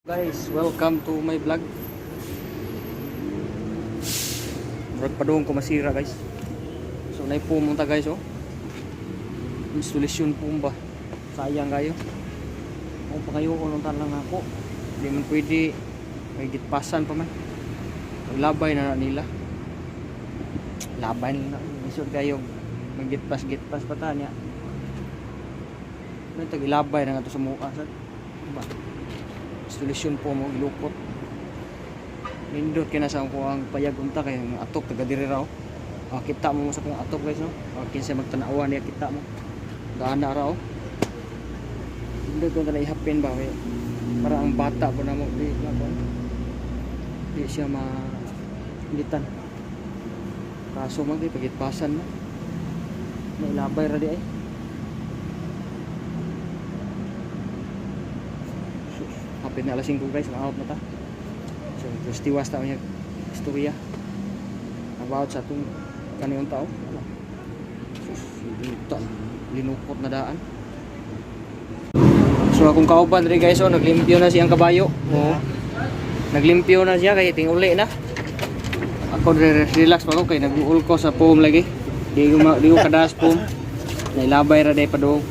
Guys, welcome to my vlog. Murag padung ko masira, guys. So naipumunta, guys, oh. Installation po ba? Sayang kayo. Kung pa kayo untan lang ako. Di man pwede may gitpasan pa man. Labay na na nila. Labay na na. Lisod kayo. Magitpas-gitpas pa ta niya. Ano tag ilabay na nga to sa mukha sa. Diba? Solusyon po mo gilukot. Nindot kay na sa akong payag unta kay ang atop taga diri raw. Ah, kita mo sa akong atop, guys, no. Ah, kinsa magtan-awa niya, kita mo. Gaana raw. Nindot ko na ihapin ba kay para ang bata po na mo di na po. Di siya ma initan. Kaso man kay pagitpasan mo. Nailabay ra di ay. Sus, hapit na alas 5, guys, ma-out na ta. So, just tiwas ta niya istorya about sa atong kaniyong tao. Wala. Sus, linukot, linukot na daan. So akong kauban diri, guys, oh, naglimpyo na siyang kabayo. Oo. Naglimpyo na siya kay ting-uli na. Ako diri relax pa ko kay nag-uul ko sa foam lagi. Di ko kadas foam. Nailabay ra day padung.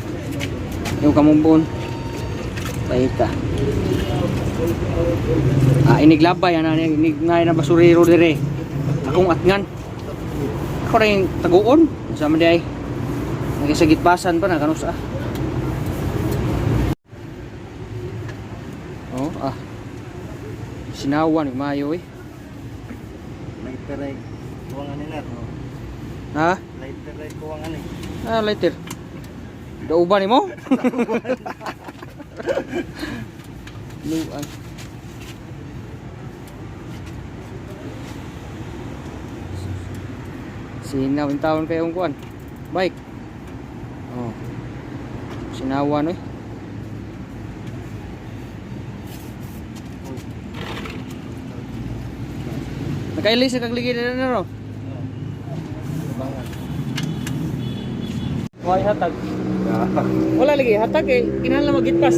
Di ko kamumbon. Paita. Ah, iniglabay ana niya, inig ngay na basurero dire. Akong atngan. Ako rin taguon. Sa man di ay. Nagisagitpasan pa na kanus ah. Oh, ah. Sinawan ni maayo eh. Lighter ay kuwang ano na. Ha? Lighter ay kuwang ano eh. Ah, lighter. Dauban nimo? Luan. Sinaw yung taon kayong kuan. Bike. Oh. Sinawan oy. Nakailis na kagligid na na no. Bangan. Why hatag? Wala lagi hatag eh. Kinahanglan magitpas.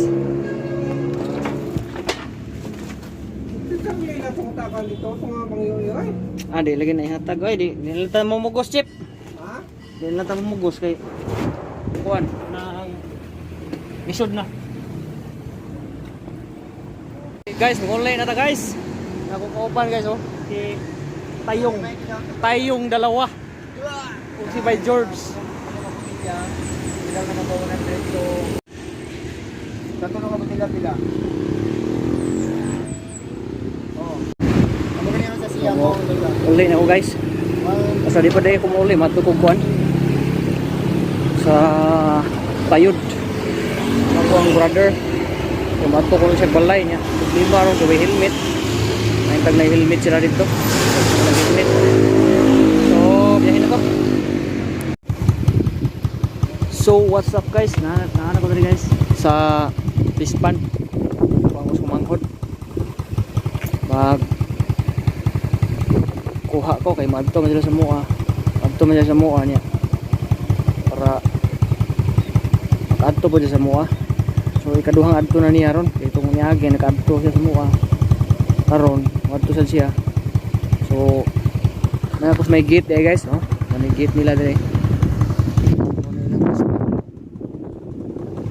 Ah, di lagi na ihatag. Oy, di na lang ta mamugos, chip. Ha? Di na lang ta mamugos kay kuan na ang lisod na. Guys, mag-online na ta, guys. Ako kauban, guys, oh. Si Tayong. Tayong dalawa. Ug si By George. Bilang naman ba 100 to? Tatulong ka ba nila pila? Oo. Amo ganyan sa siya ko. Uli na ako, guys. Basta di pa dahil kumuli, matukog kuan. Sa tayod. Ako ang brother. Kumato ko siya balay niya. Problema ron kay helmet. Naintag na helmet sila dito. Walang helmet. So, biyahe na ko. So, what's up, guys? Na na ko diri, guys, sa Pispan. Kuha ko sa manghod. Mag kuha ko kay maadto man sila sa mua. Adto man sila sa mua niya. Para makaadto po siya sa mua. So ikaduhang adto na niya ron kay itong niagi nakaadto siya sa mua. Karon, adto sad siya. So na may gate eh, guys, no? May gate nila dire. Ano nilang Pispan.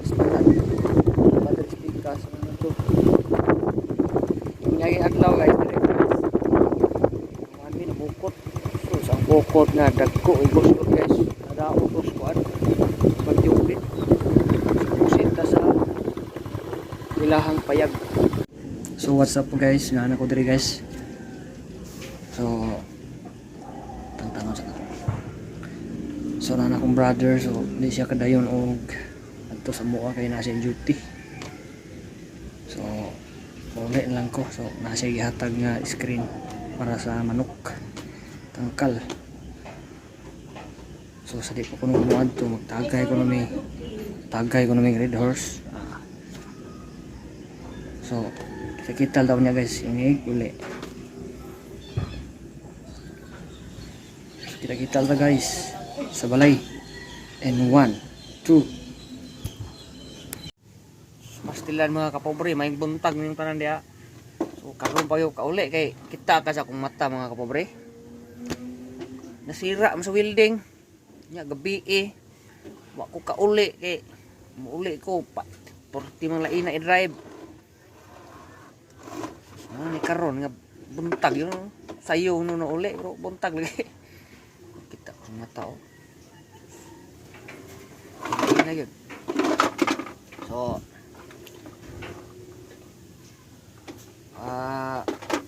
Pispan. Battery speakers ano to. Yung niagi adlaw, guys, dire. Mga na bukot. So, sa bukot nga dagko igusot, guys. Nadaot ko kuan. Bagyulit. Pusita sa ilahang payag. So what's up, guys? Nga ko diri, guys. So tangtangon sa ako. So na akong brother, so di siya kadayon og adto sa mua kay nasa duty. So uli lang ko. So nasa gihatag nga screen para sa manok tangkal. So sa di pa ko nung adto, magtagay ko na may tagay ko na may red horse. Ah. So kita daw niya, guys, inig uli. So, kita kita ta, guys, sa balay. And one, two. Pastilan, mga kapobre, may buntag yung tanan diha. So karon pa gyud kauli kay kita ka sa akong mata, mga kapobre. Nasira man sa welding. Nya gabi eh. Wa ko kauli kay muuli ko pa 40 man lain na i-drive. Ano ni karon nga buntag yun sayo no na uli pero buntag lagi. Kita ko sa mata oh. Gabi na yun. So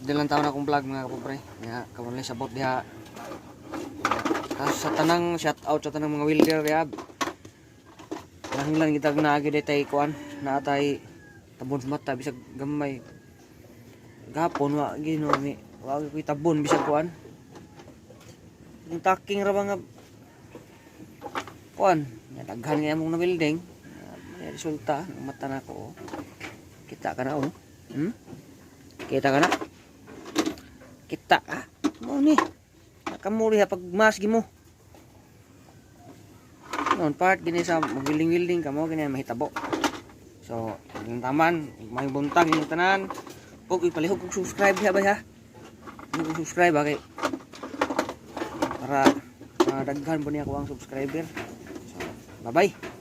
dilang taon akong vlog, mga kapobre. Nga kamunli sabot diha. Sa tanang shout out sa tanang mga welder diha. Kinahanglan kita naagi day tay kuan naa tay tabon sa mata bisag gamay. Gapon wa gino mi wa koy tabon bisag kuan. Yung taking ra ba nga kuan, nga daghan nga among na welding. May resulta ang mata nako oh. Kita ka na oh. Kita ka na? Kita ka? Mo ni. Nakamuri ha pag mas mo. Noon part gini sa mag-welding-welding ka mo gini mahitabo. So, yung taman, may buntag yung tanan. Pug ipalihog kog subscribe diha ba ha. Palihog kog subscribe ha kay para madaghan po niya ako ang subscriber. So, bye-bye.